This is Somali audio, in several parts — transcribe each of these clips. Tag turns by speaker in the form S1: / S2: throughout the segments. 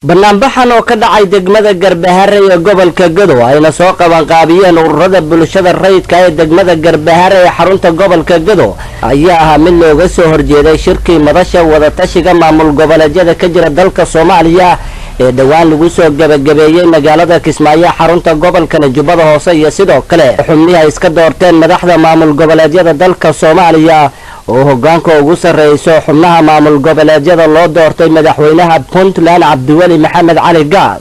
S1: Banaanbaxan oo ka dhacay degmada Garbahare ee gobolka Godow, ayna soo qabanqaabiyeen ururada bulshada rayidka ee degmada Garbahare ee xarunta gobolka Godow, ayaa ahaa mid looga soo horjeeday shirkii madasha wadatashiga maamul goboleedyada ka jira dalka Soomaaliya ee dhowaan lagu soo gebagabeeyey magaalada Kismaayo, xarunta gobolka Jubbada Hoose, iyo sidoo kale xubnihi ay iska doorteen madaxda maamul goboleedyada dalka Soomaaliya, oo hogaanka ugu sarreyso xubnaha maamul goboleedyada loo doortay madaxweynaha Puntland Cabdiweli Maxamed Cali Gaas.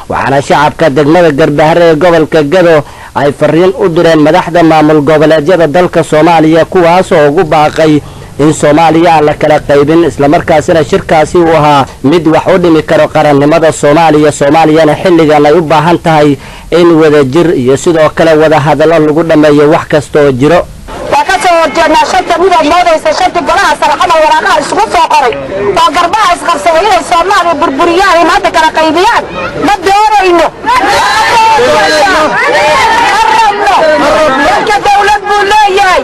S1: Waxaana shacabka degmada Garbahare ee gobolka Gado ay fariin u direen madaxda maamul goboleedyada dalka Soomaaliya, kuwaasoo ugu baaqay in Soomaaliya aan la kala qaybin, islamarkaasina shirkaasi uu ahaa mid wax u dhimi karo qarannimada Soomaaliya, Soomaaliyana xilligan ay u baahan tahay in wadajir iyo sidoo kale wada hadallo lagu dhammeeyo wax kasta oo jiro.
S2: Waa ka soo horjeednaa shanta midaad moodaysa shantii golaha sare xamal waraaqaha isugu soo qoray oo garbaha isqabsaday inay Soomaaliya burburiyaan ay maanta kala qaybiyaan. Ma doonayno, ma rabno. Dalka dawlad buu leeyahay,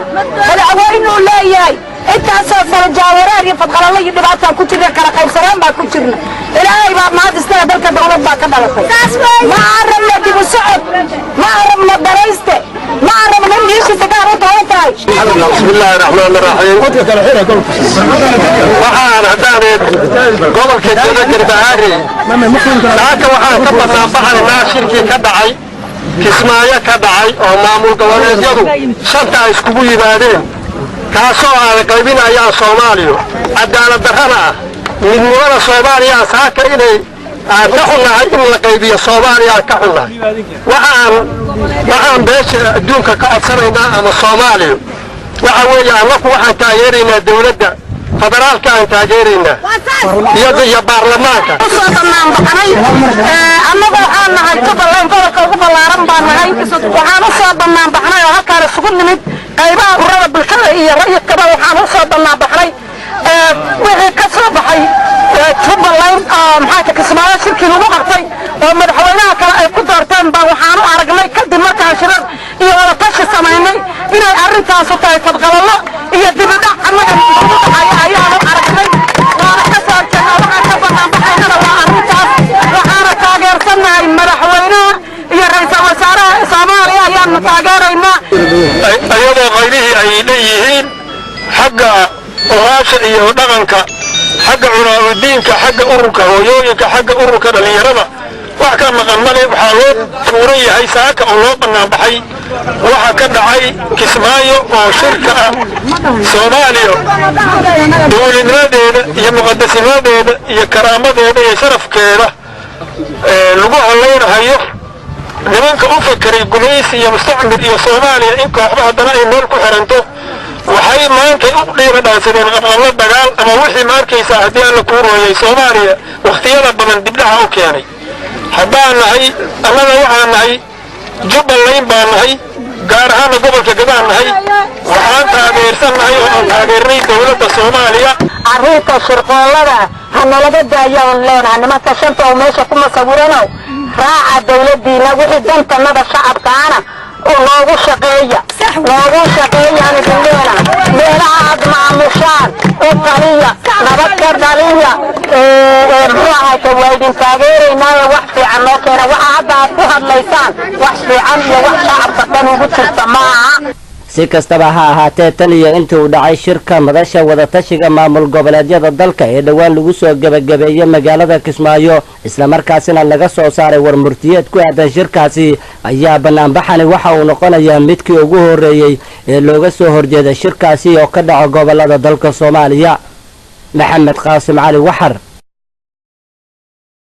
S2: madaxweynuu leeyahay. Intaasoo sano jaawareer iyo fadqalallo iyo dhibaataan ku jirna, kala qaybsanaan baa ku jirna. Ilaahay baa mahad istaga, dalka dawlad baa ka dhalatay. Ma rabno dib u socod, ma rabno darayste, ma rabno in dhiishiisa gaar u taban tahay.
S3: Bismillaahi raxmaani raxiim. Waxaan haddaaneed gobolka Jado Garbahaare, saaka waxaan ka banaanbaxaynaa shirkii ka dhacay Kismaayo ka dhacay oo maamul goboleedyadu shanta ay iskugu yimaadeen, kaasoo ay qaybinayaan Soomaaliya, cadaalad darrana ah. Midnimada Soomaaliya saaka inay aan ka xunnahay, in la qaybiyo Soomaaliya aan ka xunnahay. Waxaan beesha adduunka ka codsanaynaa ama Soomaaliya waxa weeye, annaku waxaan taageeraynaa dawladda federaalka, aan taageeraynaa iyo baarlamaanka.
S2: Usoo bannaan baxnay annagu waxaan nahay Jubbaland, gobolka ugu ballaaran baan nahay. Waxaan u soo bannaan baxnay oo halkaan isugu nimid qaybaha ururada bulshada iyo rayidkaba. Waxaan u soo bannaan baxnay wixii ka soo baxay Jubbaland oo maxaa Kismaayo shirkii lagu qabtay oo madaxweynaha kale ay ku doorteen baa waxaan u aragnay kadib markaan shirar iyo wadatashi samaynay inay arrintaasu tahay fadqalallo iyo dibidhac annaga isugu dhacaya ayaanu aragnay, waana ka soo horjeednaa. Waxaan ka bannaan baxaynana waa arrintaas. Waxaana taageersannahay madaxweynaha iyo ra'iisul wasaaraha Soomaaliya ayaanu taageeraynaa.
S3: Iyadoo qaylihii ay leeyihiin xagga oraasha iyo dhaqanka, xagga culaa'udiinka, xagga ururka hooyooyinka, xagga ururka dhallinyarada, wax ka maqan male. Waxaa loo tuuran yahay saaka oo loo bannaan baxay waxa ka dhacay Kismaayo oo shirka ah. Soomaaliya dowladnimadeeda iyo muqadasnimadeeda iyo karaamadeeda iyo sharafkeeda lagu hallaynahayo. Nimanka u fakeray gumaysi iyo mustacmir iyo Soomaaliya in kooxba haddana ay meel ku xiranto, waxay maanta u dhiira dhaansadeen qabqablo dagaal ama wixii ma arkaysaa haddii Alla kuu rooyay Soomaaliya wakhtiyada badan dibdhaha u keenay. Haddaan nahay annaga, waxaan nahay Jubbaland baan nahay, gaar ahaana gobolka Gadaan nahay. Waxaan taageersan nahay oo aan taageernay dowladda Soomaaliya.
S2: Arrinta shirqoollada ha nalaga daayaan leenahay. Nimanka shanta oo meesha ku masawiranow, raaca dawladdiina. Wixii dantanada shacabkaana oo noogu shaqeeya, noogu shaqeeyaan idin leenahay. Meelaha aad maamushaan u taliya, nabad ka dhaliya. Muxuu ahayta, waa idin taageeraynaayo wax fiican noo keena. Waxa hadda aad ku hadlaysaan wax fiican iyo wax shacabka dhan ugu jirta maaha.
S1: Si kastaba ha ahaatee, tan iyo intii uu dhacay shirka madasha wadatashiga maamul goboleedyada dalka ee dhowaan lagu soo gebagabeeyey magaalada Kismaayo, islamarkaasina laga soo saaray war murtiyeed ku aadan shirkaasi, ayaa banaanbaxani waxa uu noqonayaa midkii ugu horreeyey ee looga soo horjeeda shirkaasi oo ka dhaco gobolada dalka Soomaaliya. Maxamed Qaasim Cali Waxar.